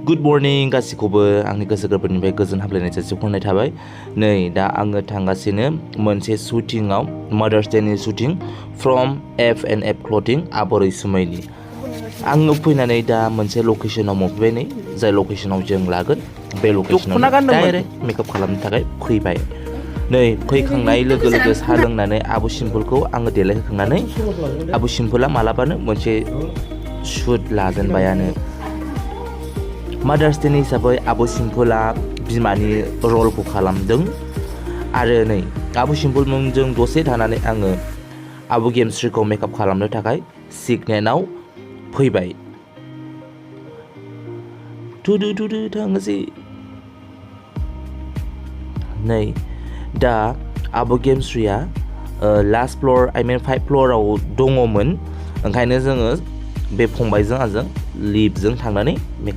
Good morning गासिखौबो आंनि गोसो गोरबोनिफ्राय गोजोन हामलायनाय जासिहरनाय थाबाय। नै दा आङो थांगासिनो मोनसे शुटिंआव Mother's Day shooting from FNF clothing आबर रैसुमैनि। आङो फैनानै दा मोनसे लकेशनाव मोनफैबाय। नै जाय लकेशनाव जों लागोन बे लकेशनाव डाइरेक्ट मेकआप खालामनो थाखाय फैबाय। नै फैखांनाय लोगो लोगो साहा लोंनानै आबु सिम्पोलखौ आङो देलायहोखांनानै आबु सिम्पोला मालाबानो मोनसे शुट लाजेनबायानो। मादार्स डेनि हिसाबै आबु सिम्पोला बिमानि रलखौ खालामदों आरो नै आबु सिम्पोलमोनजों दसे थानानै आङो आबु गेमस्रिखौ मेकआप खालामनो थाखाय सिगनेटआव फैबाय। थुदु थांनोसै। नै दा आबु गेमस्रिया लास्ट फ्ल'र 5 फ्ल'राव दङमोन, ओंखायनो जोङो बे फंबायजों आंजों लिफ्टजों थांनानै मेकआप